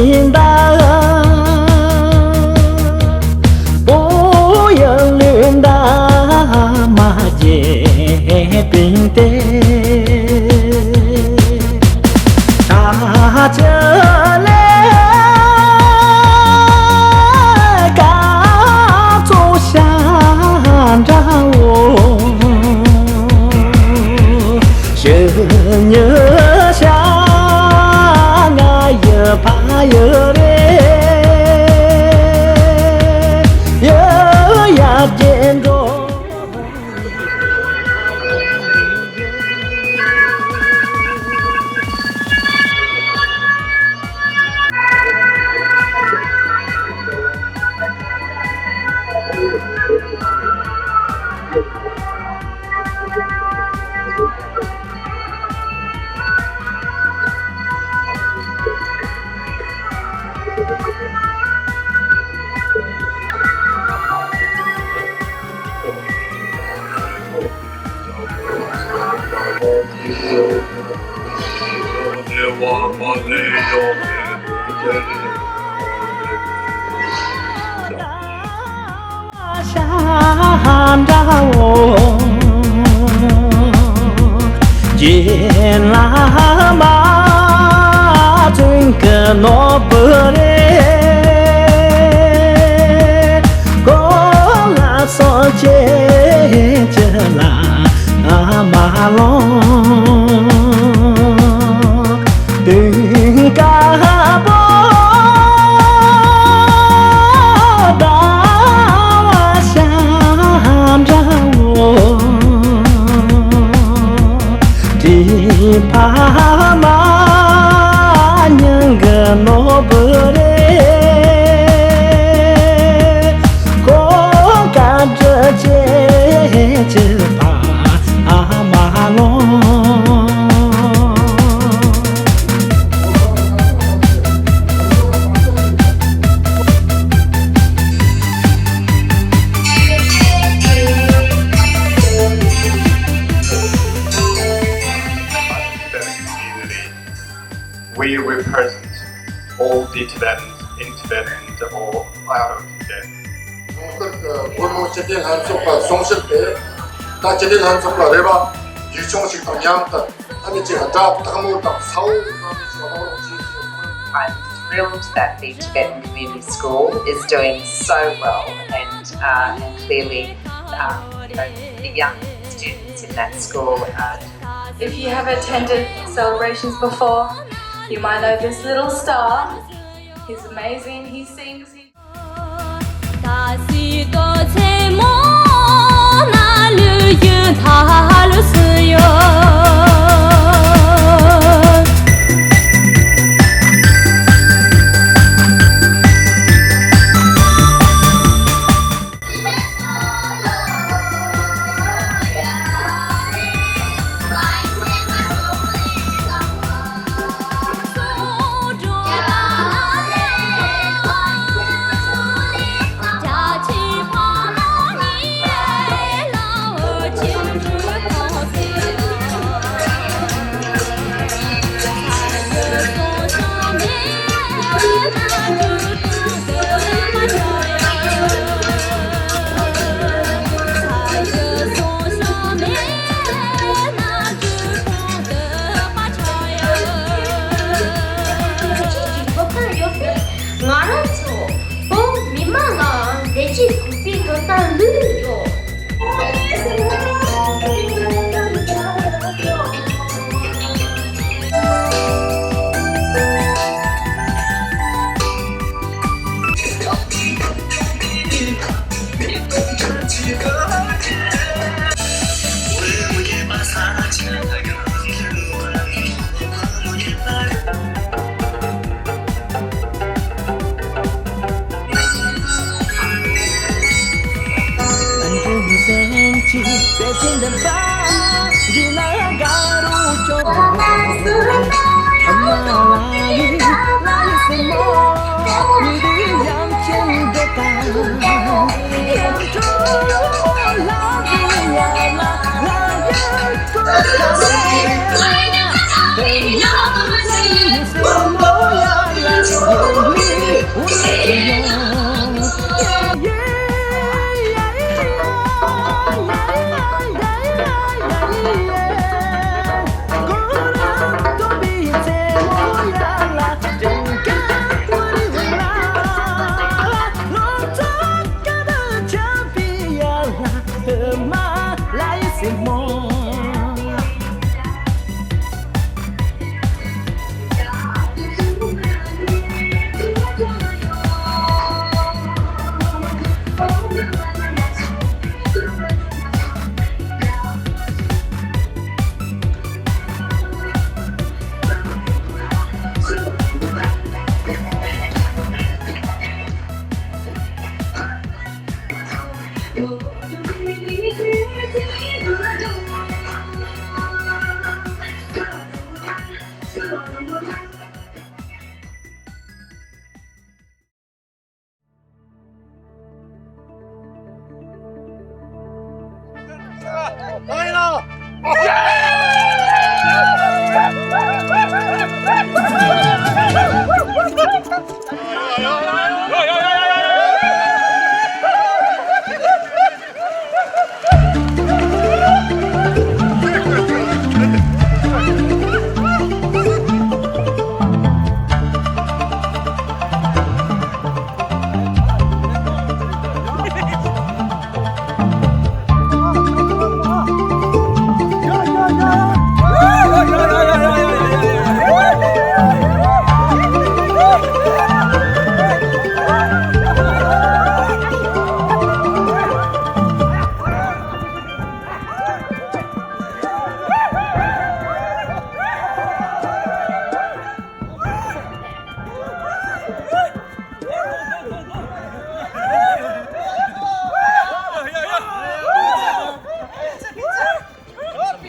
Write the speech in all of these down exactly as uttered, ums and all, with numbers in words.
ཡིན་ད། པོ་ཡང་ལུས་འདའ་མ་རྒྱས་པིན་ཏེ། ཁྲ་ཆ་ལེ་ཀ་ཚོ་ཤ་འདྲ་བོ། ཞི་ཉི་ཤ་ང་ཡི་ཕ་ཡི་རེད། ཡི་ཡ་སྐྱེ་འགྲོ། ཤ་འདྲ་བོ། རྗེ་བླ་མ་བཙུན་གྱི་ནོར་བུ་རེད། གོ་ལ་སོགས་ཀྱི་ལ་མ་ལོང་། དུས་དཀར་པོ་ཟླ་བ་ཤར་འདྲ་བོ། དྲི་ཕ་མ་མྱང་གི་ནོར་བུ་རེད། ཁོ་བཀའ་དྲིན་ཆེ་ཆེ་ཕ་མ་ལོ། We represent all the Tibetans in Tibet and all out of Tibet. གོང་ས་སྐུ་བོད་མི་སྤྱི་བདེ་ལྷན་ཚོགས་པ་གསུང་བཤད་དེ་ད་སྤྱི་བདེ་ལྷན་ཚོགས་པ་རེ་བ་ཡིག་ཆུང་ཞིག་དང་མཉམ་དུ་ཨ་ནི་ཅིག་སྒྲ་དག་མོ་དང་ཚ་བོ་གནང་ནས་ཅིག་གླེང་སློང་བྱས་ཤིང་། I'm thrilled that the Tibetan Community School is doing so well and uh, clearly um, you know, the young students in that school are If you have attended celebrations before, you might know this little star. He's amazing, he sings, he ང་རང་ཚོ་བོད་མི་མང་ལའང་བདེ་སྐྱིད་ཁུག་པའི་དོན་དག་ལོས་ཡོད།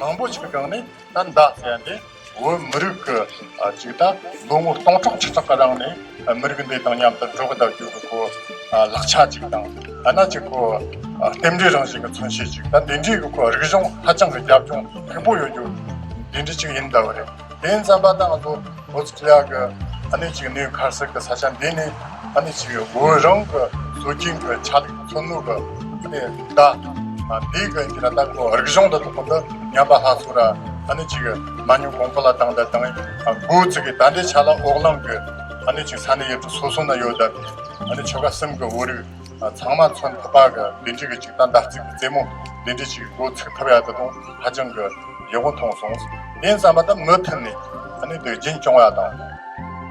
མང་པོ་ཞིག་གི་སྒང་ནས་ད་མདའ་ཟེར་ཡ་འདི་བོད་མི་རིགས་ཀྱི་ཨ་ཅིག་ད་ལོ་ངོ་སྟོང་ཕྲག་ཁྲི་ཕྲག་གི་རིང་ནས་ཨ་མི་རིགས་འདི་དང་མཉམ་དུ་འགྲོགས་བསྡད་རྒྱུ་གི་ཁོ་ཨ་ལག་ཆ་ཅིག་དང་ཨ་ན་ཅིག་ཁོ་ཨ་རྟེན་འབྲེལ་རང་བཞིན་གྱི་མཚོན་བྱེད་ཅིག་ད་དེ་འདྲའི་གི་ཁོ་རིག་གཞུང་ཧ་ཅང་གི་རྒྱབ་ལྗོངས་མཁྲེགས་པོ་ཡོད་རྒྱུ་དེ་འདྲ་ཅིག་ཡིན་བསྡད་པ་རེད། དེ་ཡིན་ཙམ་པ་ད་ང་ཚོ་ཨོ་སི་ཀྲི་ལི་ཡ་གི་ཨ་ནི་ཅིག་གནས་ཁར་སིག་གི་ས་ཆ་འདི་ནས་ཨ་ནི་ཅིག་བོད་རང་གི་སྲོལ་རྒྱུན་གྱི་ཆ་ལུགས་མཚོན་ནོ་གི་ཨ་ནི་ད་ཨ་འདི་གི་ཡིན་གྱི་ན་ད་ཁོ་རིག་གཞུང་དུ་གཏོགས་པ་འདི་ཉམས་པ་སླར་གསོ་ར་ཨ་ནི་ཅིག་མ་ཉུང་གོང་འཕེལ་ལ་བཏང་ད་བཏང་ཨ་འགོ་ཚུགས་གི་ད་འདི་ཆ་ལ་འོག་གླིང་གི་ཨ་ནི་ཅིག་ས་གནས་ཡུལ་གྲུ་སོ་སོ་ན་ཡོད་ད་ཨ་ནི་ཆོལ་ཁ་གསུམ་གི་བོད་རིགས། ཚང་མ་མཚོན་ཐུབ་པ་གི་འདི་འདྲའི་གི་ཅིག་ད་མདའ་རྩེད་གི་རྩེད་མོ་འདི་འདྲའི་ཅིག་འགོ་ཚུགས་ཐུབ་ཡ་དེ་དང་ཧ་ཅང་གི་ཡག་པོ་མཐོང་སོང་། དེ་ཙམ་པ་ད་མུ་མཐུད་ནས་ཨ་ནི་དེ་རྒྱུན་སྐྱོང་ཡ་དང་།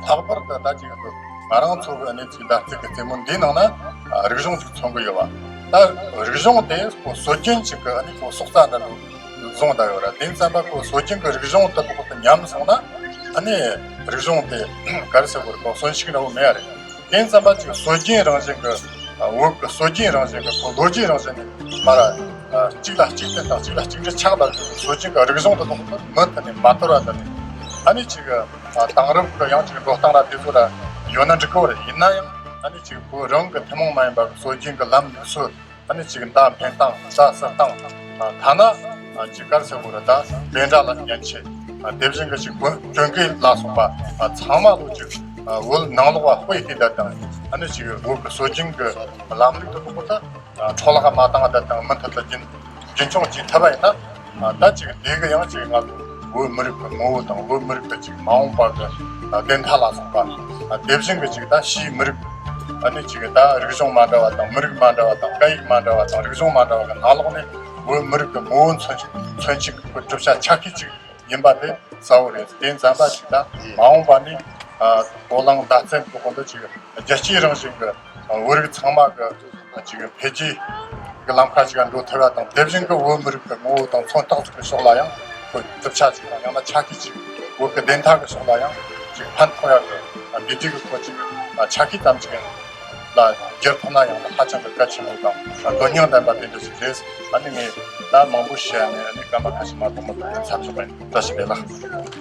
ལྷག་པར་དུ་ད་ཅིག་ང་རང་ཚོ་གི་ཨ་ནི་ཅིག་མདའ་རྩེད་གི་རྩེད་མོ་འདིའི་ནང་ན་རིག་གཞུང་ཅིག་མཚོན་གི་ཡོད་པ། ད་རིག་གཞུང་དེ་ཁོ་སྲོལ་རྒྱུན་ཅིག་གི་ཨ་ནི་ཁོ་སྲོག་རྩ་འདྲ་བོ་བཟུང་བསྡད་ཡོད་ར། དེ་ཙམ་པ་ཁོ་སྲོལ་རྒྱུན་གི་རིག་གཞུང་དེ་ཁོ་ཉམས་སོང་ན་ཨ་ནི་རིག་གཞུང་དེ་ག་རེ་ཟེར་དགོས་རེད། ཁོ་གསོན་ཤུགས་འདྲ་བོ་མེད་ཡ་རེད། དེ་ཙམ་པ་ཅིག་སྲོལ་རྒྱུན་རང་བཞིན་གྱི་བོད་ཀྱི་སྲོལ་རྒྱུན་རང་བཞིན་གྱི་ལོ་རྒྱུས་རང་བཞིན་ནས་མ་ར་གཅིག་ལ་གཅིག་བརྟེན་དང་གཅིག་ལ་གཅིག་འབྲེལ་ཆགས་པ་སྲོལ་རྒྱུན་གྱི་རིག་གཞུང་དུ་མུ་མཐུད་ནས་མ་དོར་བ་དང་ཨ་ནི་ཅིག་དེང་རབས་ཀྱི་ཡང་ཅིག་འགྲོ་སྟངས་ར་དེ་ཚོ་ར་ཡོད་ན་འགྲིག་གི་རེད། ཡིན་ན་ཡང་ཨ་ནི་ཅིག་བོད་རང་གི་ཐུན་མོང་མ་ཡིན་པ་གི་སྲོལ་རྒྱུན་གྱི་ལམ་ལུགས་སྲོལ། ཨ་ནི་ཅིག་མདའ་འཕེན་སྟངས་རྩྭ་ཟ་སྟངས། ཐ་ན་ཅིག་ག་རེ་ཟེར་དགོས་རེད། ད་བཻ་ཌཱ་ལ་ཉན་ཆེ། དེ་བཞིན་གྱི་ཅིག་གྲོས་འགོ་ལ་སོགས་པ་ཚང་མ་ལོ་ཅིག་བོད་ནང་ལོགས་པ་དཔེ་ཤེས་ད་དང་ཨ་ནི་ཅིག་བོད་ཀྱི་སྲོལ་རྒྱུན་གྱི་ལམ་ལུགས་དེ་ཚོ་ད་འཕྲོ་བརླག་མ་བཏང་ད་དང་མུ་མཐུད་དུ་རྒྱུན་རྒྱུན་འཁྱོངས་བྱེད་ཐུབ་པ་ཡིན་ན། ད་ཅིག་དེ་གི་ཡང་ཅིག་ང་ཚོ་བོད་མི་རིགས་ཀྱི་ངོ་བོ་དང་བོད་མི་རིགས་ཀྱི་ཅིག་མ་འོངས་པ་གི་བདེན་མཐའ་ལ་སོགས་པ། དེ་བཞིན་གྱི་ཅིག་ད་ཕྱིའི་མི་རིགས་ཨ་ནི་ཅིག་ད་རིག་གཞུང་མ་འདྲ་བ་དང་མི་རིགས་མ་འདྲ་བ་དང་སྐད་ཡིག་མ་འདྲ་བ་དང་རིག་གཞུང་མ་འདྲ་བ་གི་ནང་ལོགས་ནས་བོད་མི་རིགས་ཀྱི་ངོ་བོ་མཚོན་མཚོན་བྱེད་ཀྱི་གྲུབ་ཆ་ཆ་ཤས་ཅིག་ཡིན་པ་དེ་གསལ་བོ་རེད། དེ་ཙམ་པ་ཞིག་ད་མ་འོངས་པ་ནས་ཨ་འོ་གླིང་མདའ་རྩེད་འགྲོ་གོ་འདི་ཅིག་རྒྱལ་སྤྱིའི་རང་བཞིན་གྱི་བོད་རིགས་ཚང་མ་གི་ཅིག་འཕེལ་རྒྱས་ཀྱི་ལམ་ཁ་ཅིག་འགྲོ་ཐུབ་ཡ་དང་དེ་བཞིན་གྱི་བོད་མི་རིགས་ཀྱི་ངོ་བོ་དང་མཚོན་རྟགས་ཅིག་གི་ཕྱོགས་ལ་ཡང་ཁོ་གྲུབ་ཆ་ཅིག་དང་ཡང་ན་ཆ་ཤས་ཅིག་བོད་ཀྱི་བདེན་མཐའ་གི་ཕྱོགས་ལ་ཡང་ཅིག་ཕན་ཐོགས་ཡ་གི་འདི་འདྲའི་གི་ཁོ་ཅིག་ཆ་ཤས་ཙམ་ཅིག་ལ་བསྒྱུར་ཐུབ་ན་ཡང་ན་ཧ་ཅང་གི་གལ་ཆེན་པོ་དང་དོན་སྙིང་ལྡན་པ་དེ་འདྲ་ཞིག་རེད། ཨ་ནི་ངས་ད་མང་པོ་བཤད་ནས་ཨ་ནི་སྐར་མ་ཁ་ཤས་མ་གཏོགས་མ་གཏོགས་མཚམས་འཇོག་པ་ཡིན། བཀྲ་ཤིས་བདེ་ལེགས།